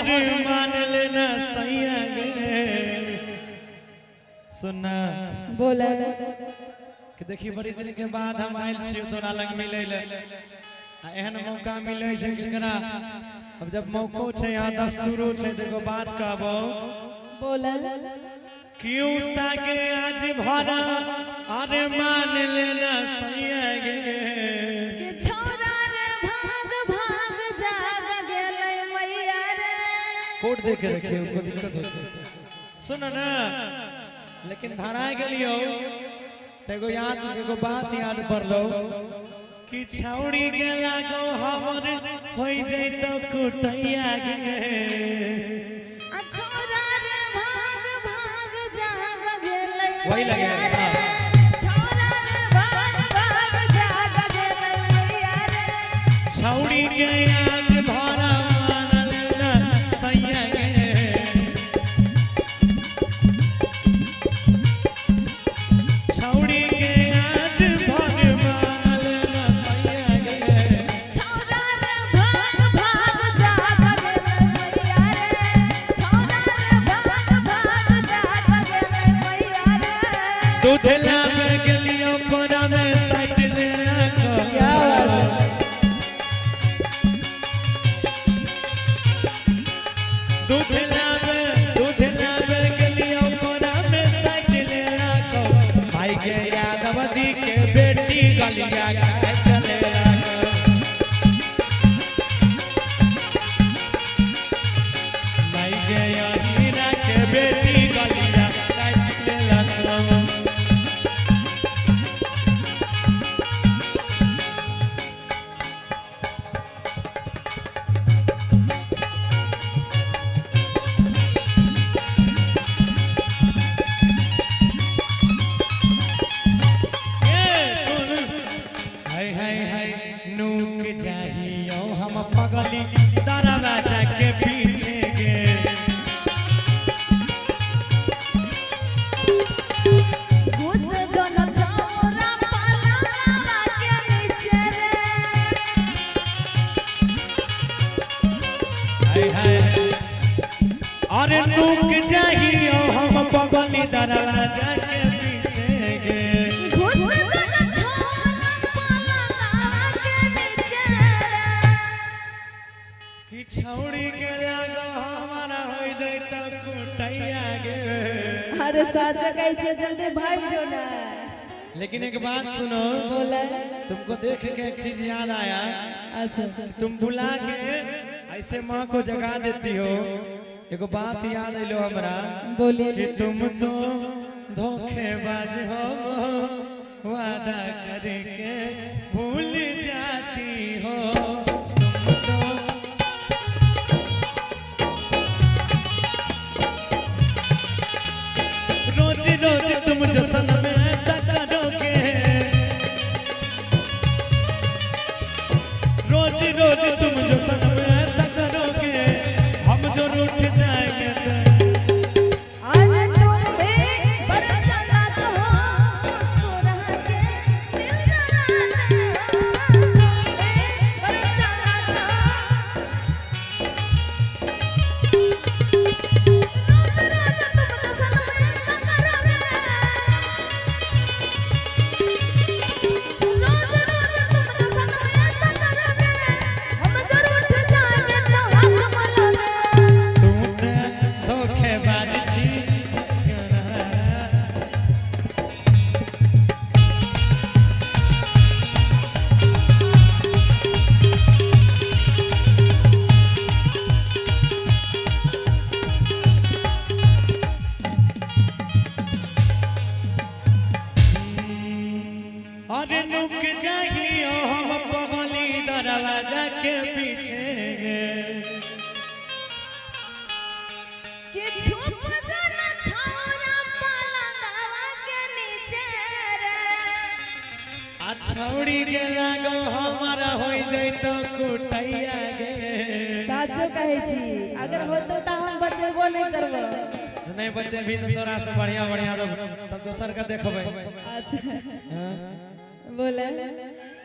भर मान लेना सैया गे। सुनना बोले कि देखी बड़ी दिन के बाद हम आयल छी तोरा लग मिले ले, आ एहन मौका मिले छै केकरा। अब जब मौको छै यहाँ दस्तूरो छै तो एगो बात कहबो। बोले क्यों सागे आज भरा अरे मान लेना सैया गे। कि छोरा रे भाग भाग जाग गेलै मैया रे। कोट दे के रखिए उनको दिक्कत होती है। सुन ना, लेकिन धराए गेलियो तो एगो याद एगो बात याद पड़लो कि छौड़ी के लागो हमर होई जैतो कुटैया गे। आ छोरा रे भाग भाग जाग गेलै वही लगे, मैया रे। छोरा रे भाग भाग जाग गेलै मैया रे। छौड़ी के आज भरा मान लेना सैया गे। छौड़ी के आज भर मान लेना सैया गे। छोरा रे भाग भाग जाग गेलै मैया रे। छोरा रे भाग भाग जाग गेलै मैया रे। दूध लावे गेलियो कोरा में साइट लेना को। क्या बात है। दूध लावे गेलियो कोरा में साइट लेना को। भाई के यादव जी के बेटी गलिया काट लेना को। भाई के हीरा के बेटी गलिया काट लेना को। ए सुन, हाय हाय हाय नूक जाहियो हम पगली दरवाजा के पीछे गे। घुस जन छोरा पलंगवा के नीचे रे। हाय हाय हाय अरे नूक जाहियो हम पगली दरवाजा के पीछे गे। घुस जन छोरा पलंगवा के नीचे रे। कि छौड़ी के लागो हमारा होई जैतो कुटैया गे। अरे साचा कहै छै जल्दी भाग जो ना। लेकिन एक बात सुनो, बोले तुमको देख के एक चीज याद आया। अच्छा तुम बुला के ऐसे माँ को जगा देती हो। एगो बात याद अलो हमरा बोलिए कि तुम तो धोखेबाज हो, वादा करके भूल जाती हो। तुम तो रोज रोज तुम जो सनम ऐसा करोगे, रोज रोज तुम जो सनम ऐसा करोगे, हम जो रूठ जाएंगे तो। अरे तुम भी बड़ा चालाक हो, मुस्कुरा के दिल जलाते हो। तुम भी बड़ा चालाक हो, रोज रोज तुम जो सनम ऐसा करोगे, रोज रोज तुम जो सनम ऐसा करोगे, हम जो रूठ जाएंगे तो हाथ मलोगे। तू तो धोखेबाज छी। अरे नुक जाहियो हम पगली दरवाजा के पीछे गे। कि छुप जाना छोरा पलंगवा के नीचे रे। आ छौड़ी के लागो हमारा होई जैतो कुटैया गे। साचो कहै छी, अगर होतो त हम बचेबो नहीं करबो। नहीं बचे भी तो तोरा से बढ़िया बढ़िया तब दोसर का देखबै। अच्छा बोले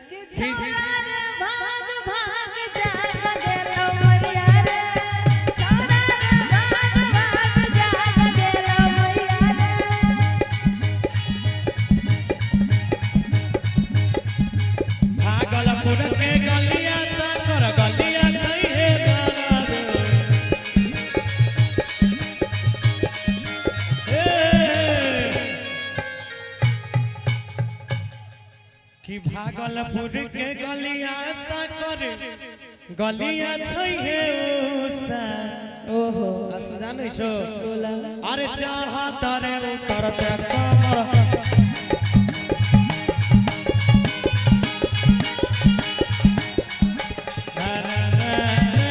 कि छोरा रे भाग भाग जाग गेलौ मैया रे। छोरा भागलपुर के गलिया साकर गलिया छै हे उषा। ओहो। आ सुजा नहीं छो। बोला। अरे चढ़ा तारे उतरते कमर। ना, ना, ना, ना।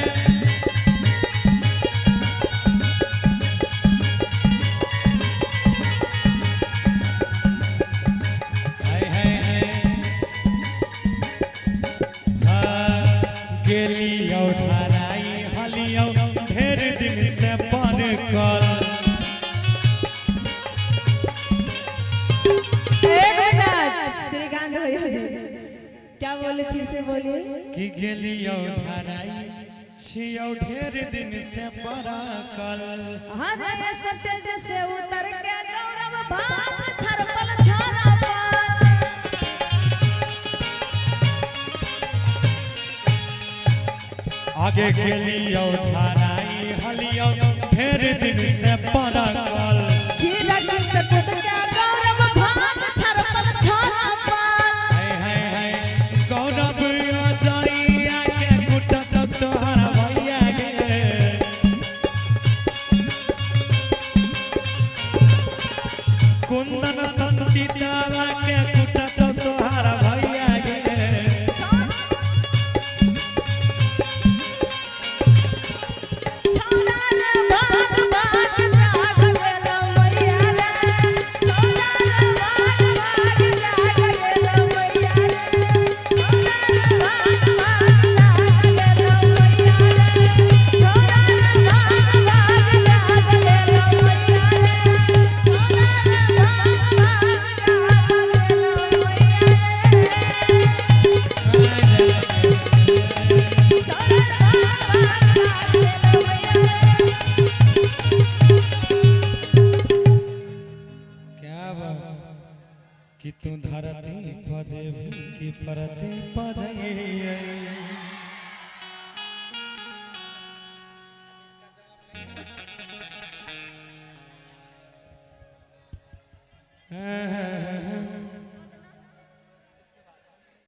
हाय, हाय, हाय। हाँ, गेलियौ धराई हलियौ ढेर दिन से पर कर। एक मिनट श्रीकांत भैया जी, क्या बोले? फिर से बोलिए। कि गेलियौ धराई छियौ ढेर दिन से पर कर। हरे सटेज से उतर के गौरव भाग छरपल छरपल। आगे गेलियौ धराई हलियौ ढेर दिन से पर कर। खिड़क से कूद के गौरव भाग छरपल छरपल। हाय हाय हाय, गौरव अजइया के कुटत तोहर भैया गे। कुंदन संचितावा के कुटत तोहर भैया गे। छौड़ा रे भाग भाग जाग गेलौ मैया रे। छौड़ा रे भाग भाग जाग गेलौ मैया रे। छौड़ा रे भाग भाग जाग गेलौ मैया रे। छौड़ा रे भाग भाग जाग गेलौ मैया रे। छौड़ा रे भाग भाग जाग गेलौ मैया रे। छौड़ा रे भाग भाग जाग गेलौ मैया रे। क्या बात कि तू धरती पदेवी की परती।